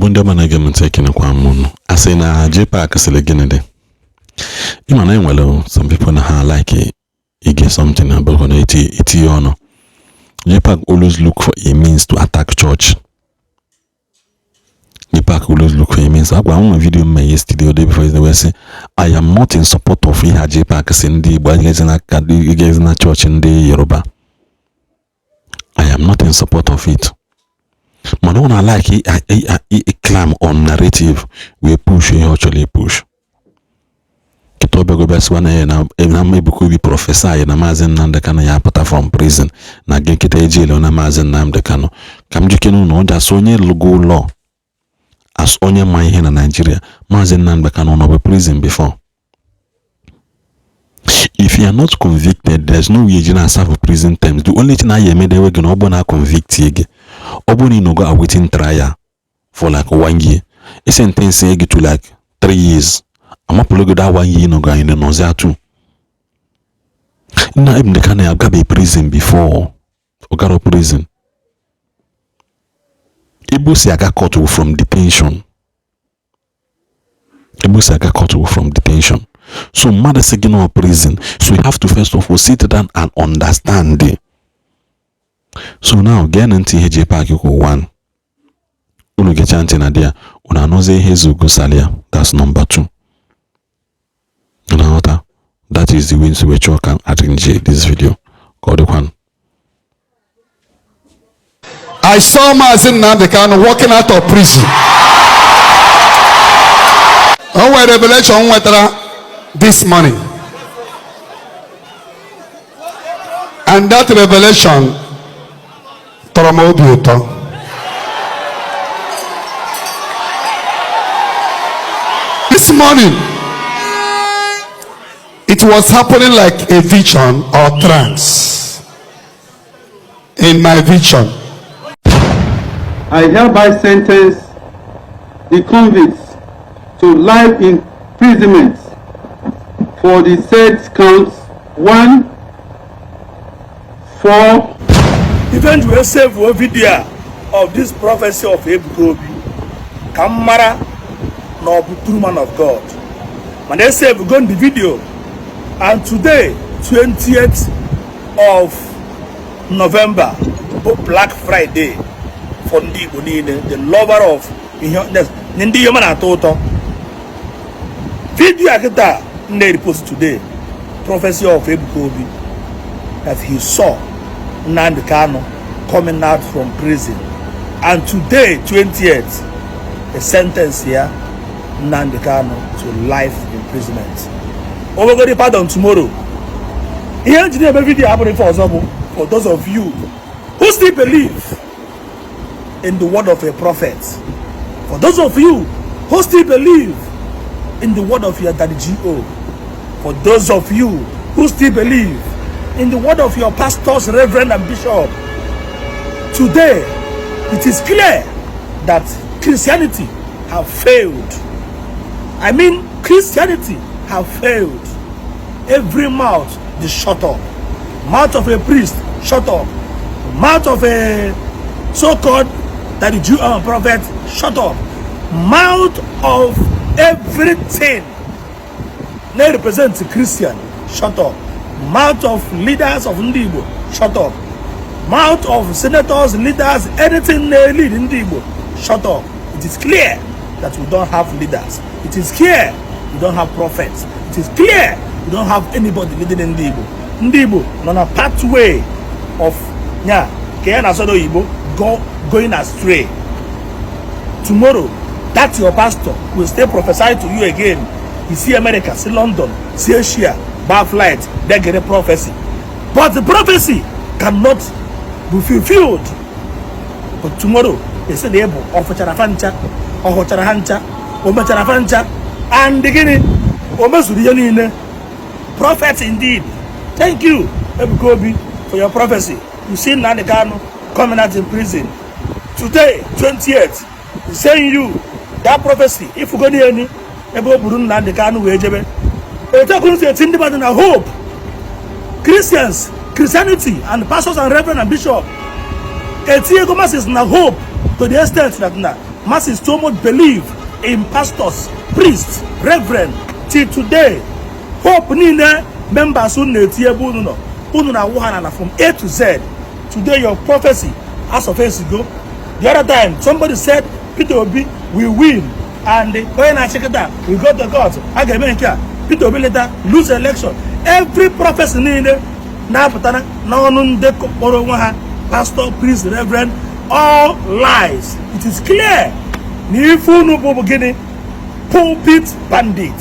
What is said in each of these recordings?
Igbo ndị ọma na-ege m ntị, ekenekwa m unu. A sị na JPAC sịrị gịnị dị? Ịma na enwere some people na ha like ige something na bụrụ na etinye ọnụ. JPAC always look for a means to attack church. JPAC always look for a means. Agwa nwe video m yesterday or day before yesterday wee sị, I am not in support of ihe a JPAC sị ndị Igbo agezi na chọọchị ndị Yoruba. I am not in support of it. Mana ọ na-like climb on narrative wee push ihe ọ chọrọ push. Kịta ọbịago bịa sịkwa na ya na Ebuka Obi prophesy na Maazị Nnamdi Kanu ya apụta from prison, na gị nkịta ejele na Maazị Nnamdi Kanu. Ka m jikere ụnụ ọ asụ onye lụgo ụlọ as onye ma ihe na Nigeria, Maazị Nnamdi Kanu nọ bụ prison before. If you are not convicted, there is no way you na serve prison terms. The only thing I emedewe gị na ọ bụ na convict gị, ọ bụ na ị nọgo awaiting trial for like one year, e sentence gị to like 3 years, amapụrụ gị that one year nọgo anyị nọzi atụ. Nnamdi Kanu agabeghị prison before. Ọ gara prison. Igbo si aga court from detention. Igbo si aga court from detention. So mmadụ sị gị nọ prison, so you have to first of all sit down and understand. So now gee ntị ihe JPAC kwụ. One, unu gecha ntị na di ya, unu anụzie ihe Ezeogo Salia. That's number two. Unu aghọta? That is the way nsi wee chọọ ka arrange this video ka ọ dịkwanụ. I saw Maazị Nnamdi Kanu walking out of prison. O nwere revelation m nwetara this morning. And that revelation tọrọ m obi ụtọ. This morning, it was happening like a vision or trance. In my vision, I hereby sentence the convicts to life imprisonment for the said counts 1, 4. Ife m ji wee save video a of this prophecy of Ebuka Obi ka m mara na ọ bụ true man of God, mana e save go the video. And today, 20th of November, bụ Black Friday for ndị Igbo niile, the lover of ihe ndị ihe ọma na-atọ ụtọ. Video a kịta m na-repost today, prophecy of Ebuka Obi that he saw Nnamdi Kanu coming out from prison, and today, 20th, a sentence here Nnamdi Kanu to life imprisonment. O nwegodi pardon tomorrow. Ihe m ji na-eme video abụrụ ife ọzọ, bụ for those of you who still believe in the word of a prophet, for those of you who still believe in the word of your daddy G.O., for those of you who still believe in the word of your pastors, reverend and bishop. Today, it is clear that Christianity have failed. I mean, Christianity have failed. Every mouth is shut up. Mouth of a priest, shut up. Mouth of a so-called that the Jew prophet, shut up. Mouth of everything they represent Christian, shut up. Mouth of leaders of ndị Igbo, shut up. Mouth of senators, leaders, anything they lead ndị Igbo, shut up. It is clear that we don't have leaders. It is clear we don't have prophets. It is clear we don't have anybody leading ndị Igbo. Ndị Igbo nọ na pathway of ya ka ya na-asọ n'oyibo going astray. Tomorrow, that your pastor will still prophesy to you again. You see America, see London, see Asia, gbaa flight, they get a prophecy. But the prophecy cannot be fulfilled. But tomorrow, they say the able ọ fụchara fa ncha, ọ hụchara ha ncha, o mechara fa ncha, and gịnị? O mezuru ihe niile. Prophet indeed. Thank you, Ebuka Obi, for your prophecy. You see Nnamdi Kanu coming out in prison. Today, 20th, he's saying you that prophecy, if you go any, ebe o buru Nnamdi Kanu wee jebe. Etu si eti ndị mmadụ na hope. Christians, Christianity, and pastors and reverend and bishop etinyego masses na hope to the extent that na Masses so much believe in pastors, priests, reverend till today. Hope niile members unu na-eti ebe unu nọ, unu na-awụ ha n'ala from A to Z. Today your prophecy as of go. The other time somebody said Peter Obi will win and onye na-achịkọta will go to court, a ga-eme nke a. Peter Obi later lose election. Every prophecy niile na-apụta n'ọnụ ndị kpọrọ onwe ha pastor, priest, reverend, all lies. It is clear na ife unu bụ gịnị? Pulpit bandit.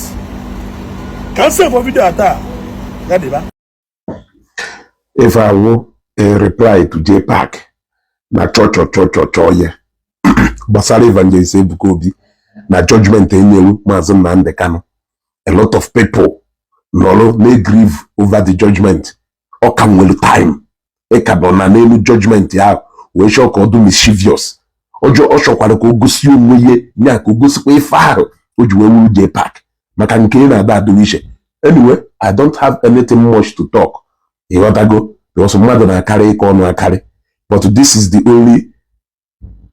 Ka m save video a taa ya dịba. If I will a reply to JPAC na chọchọ chọchọ chọọ ya gbasara Evangelist Ebuka Obi na judgment enyewu Maazị Nnamdi Kanu, a lot of people nọrọ na-grieve over the judgment. Ọ ka nwere time ịka nọ na n'elu judgment ahụ wee chọọ ka ọ dị mischievous. Ọjọọ ọ chọkwara ka o gosi onwe ya nya ka o gosikwa ife ahụ o ji wee wuru JPAC maka nke ị na-ada adịghị iche. Anyway, I don't have anything much to talk, ịghọtago, because mmadụ na-akarị ịkọ ọnụ akarị, but this is the only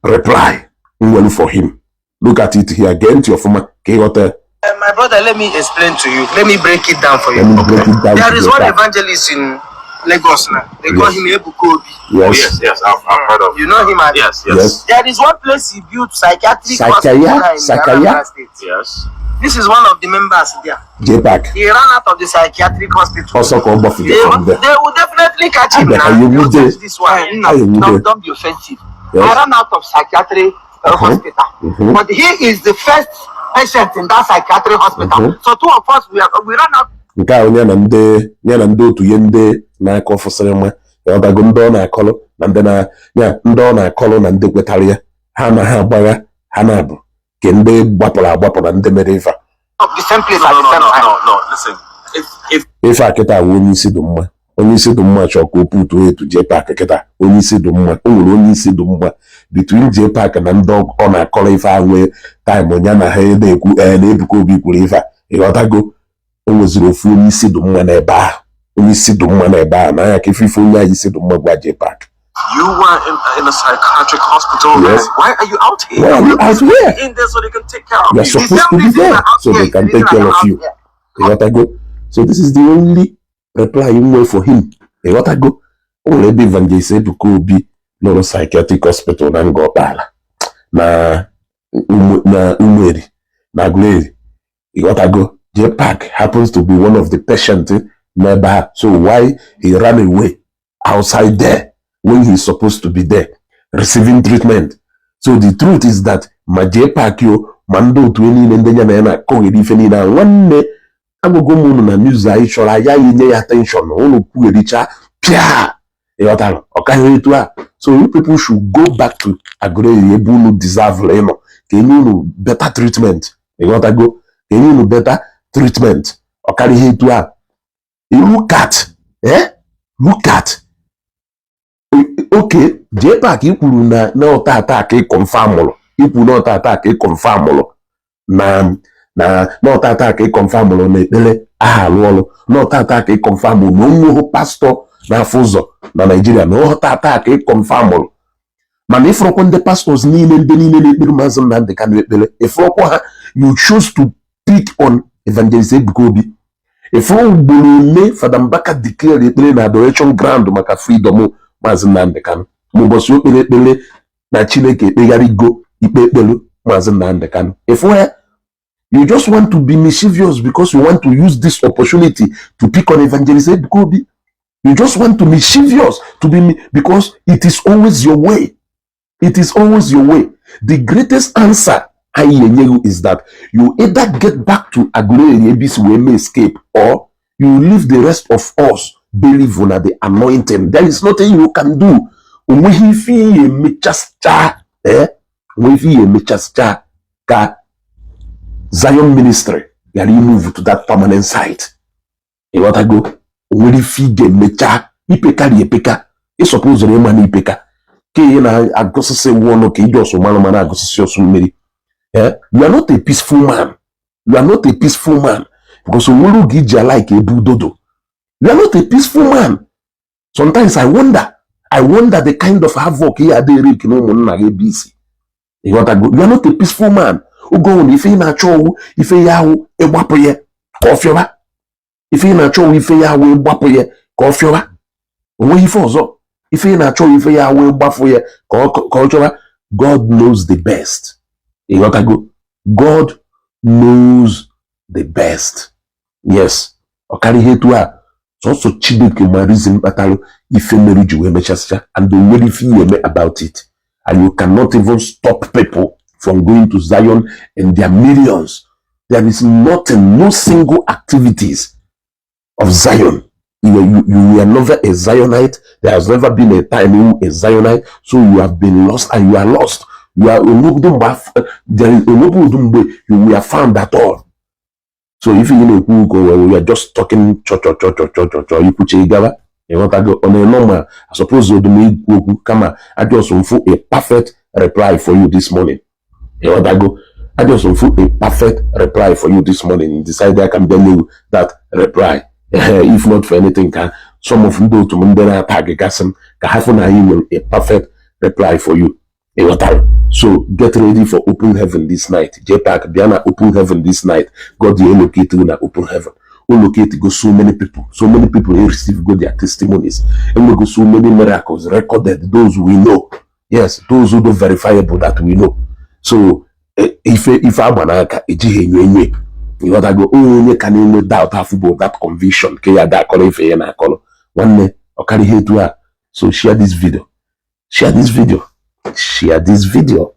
reply m nwere for him. Look at it here. Gee ntị ọfụma ka ịghọta. My brother, let me explain to you. Let me break it down for you. Let me break it down There to is your one part. Evangelist in Lagos now. They call Yes. him Ebuka Obi. Yes. Yes, I've heard of. You know him, abi? Yes. Yes. There is one place he built, psychiatric Psychiatry? hospital now in Psychiatry? Anambra State. Yes. This is one of the members there. JPAC He ran out of the psychiatric hospital. ọsọ ka ọ gbafuru from there. They will definitely catch him Abia, now. you They will would dey- catch this one. Ayo, you Don't, dey- don't be offensive. Yes. I ran out of psychiatry hospital, but he is the first patient in that psychiatric hospital. So two of us, we ran out. Nke a onye na ndị ya na ndị otu ihe ndị na-akọ fụsịrị mma, ịghọtago, ndị ọ na-akọlụ na ndị na ya ndị ọ na-akọlụ na ndị kwetara ya ha na ha agbagha ha na-abụ ke ndị gbapụrụ agbapụ na ndị mere ife a. Of the same place No, at no, the no, same no, time. no, no. Listen, if Ife a kịta wụ onye isi dị mma. Onye isi dị mma chọọ ka o putuo etu JPAC kịta. Onye isi dị mma, o nwere onye isi dị mma between JPAC na ndị ọ na-akọrọ ife a nwee time ya na ha na-ekwu ee na Ebuka Obi kwuru ife a, ịghọtago. O nweziri ofu onye isi dị mma n'ebe ahụ, onye isi dị mma n'ebe ahụ na anya ka ife ife onye ahụ isi dị mma gwa JPAC. You were in a psychiatric hospital, Yes. why are you out here? Why are you out here? In there so they can take care of You are you. supposed to be Reason there I'm out so here they is can the take reason care I'm of out you. here. Ịghọtago? So this is the only reply m nwere for him, ịghọtago. O nwere ebe Evangelist Ebuka Obi nọrọ psychiatric hospital na Nga Ọkpala na na Umueri na Aguleri, ịghọtago. JPAC happens to be one of the patients n'ebe a, so why he ran away outside there when he's supposed to be there receiving treatment? So the truth is that ma JPAC yo ma ndị otu niile ndị ya na ya na-akọgheri ife niile ahụ, nwanne, agụgụ m unu na news anyị chọrọ anyị anyị nye ya attention, unu kwughericha pịa, ịghọtara, ọ kaghị etu a. So you people should go back to Aguleri ebe unu deserve ịnọ ka enye unu better treatment, ịghọtago, ka enye unu better treatment. Ọ karịghị etu a. Look at, eh, look at, okay, JPAC i kwuru na ọta ata ka ị confirmụrụ, ikwu na ọta ata ka ị confirmụrụ na ọta ata ka ị confirmụrụ na ekpere aha alụ ọrụ, na ọta ata ka ị confirmụrụ na onweghị pastọ na-afụ ụzọ na Naịjirịa, na ọta ata ka ị confirmụrụ. Mana ịfụrụkwa ndị pastors niile, ndị niile na-ekpere Maazị Nnamdi Kanu ekpere, ịfụrụkwa ha. You chose to pick on Evangelist Ebuka Obi. Ịfụrụ ugboro ole Fada Mbaka declare ekpere na adoration ground maka freedom Maazị Nnamdi Kanu, ma ụbọchị o kpere ekpere na Chineke ekpegharịgo ikpe ekpere Maazị Nnamdi Kanu, ịfụ ya. You just want to be mischievous because you want to use this opportunity to pick on Evangelist Ebuka Obi. You just want to mischievous to be because it is always your way. It is always your way. The greatest answer anyị enye you is that you either get back to Aguleri ebe isi wee mee escape or you leave the rest of us believe na the anointing. There is nothing you can do. Onweghị ife ihe emechasịcha, eh, onweghị ife ihe emechasịcha ka Zion Ministry ghara imove to that permanent site, ịghọtago. Onwere ife ị ga-emecha ipekari epeka ịsọpụ ụzọ ịma na ipeka ka ị na-agụsịsị wụ ọnụ ka iji ọsụ mmanụ ma na-agụsịsị ọsụ mmiri. Eh, you are not a peaceful man. You are not a peaceful man because onwere oge iji alike ebe udodo. You are not a peaceful man. Sometimes I wonder the kind of havoc ihe adịghị na ụmụnna gị ebe isi. Ịghọtago? You are not a peaceful man. Oge ọwụ ife ị na-achọ ọwụ ife ya ahụ ịgbapụ ya ka ọ fịọba. Ife ị na-achọ ọwụ ife ya ahụ ịgbapụ ya ka ọ fịọba. Onweghị ife ọzọ. Ife ị na-achọ ọwụ ife ya ahụ ịgbapụ ya ka ọ chọba. God knows the best. Ịghọtago? God knows the best. Yes. Ọ karịa ihe etu a, sọsọ Chineke ma reason kpatara ife mere ji wee mechasịcha, and o nwere ife ihe eme about it, and you cannot even stop people from going to Zion in their millions. There is nothing, no single activities of Zion. You were never a Zionite. There has never been a time you were a Zionite, so you have been lost and you are lost. You are onwebudu mgbe there is onwebudu mgbe you were found at all. So if you na-ekwu ka we are just talking cho cho cho cho cho cho cho, ikwuche gaba. Ịghọtago? Ọ na-eno ma I suppose odum ikwu okwu kama I just mfu a perfect reply for you this morning. Ịghọtago? I just mfu a perfect reply for you this morning, decide I can bịa nye that reply. If not for anything, ka some of ndị otu m ndị na-ata gasị m ka ha fụ na anyị nwere a perfect reply for you. Ịghọtara? So get ready for open heaven this night. JPAC, bịa na open heaven this night. God dey locate you na open heaven. O locate go so many people. So many people dey receive go their testimonies. Enwego so many miracles recorded, those we know. Yes, those who do verifiable that we know. So ife agba n'aka ejighị enyo enyo. Ịghọtago? Onye ka na-enwe doubt afụ bụ that conviction ka ya da akọrọ ife ya na-akọrọ nwanne ọ karịa ihe etu a. So share this video, share this video, share this video.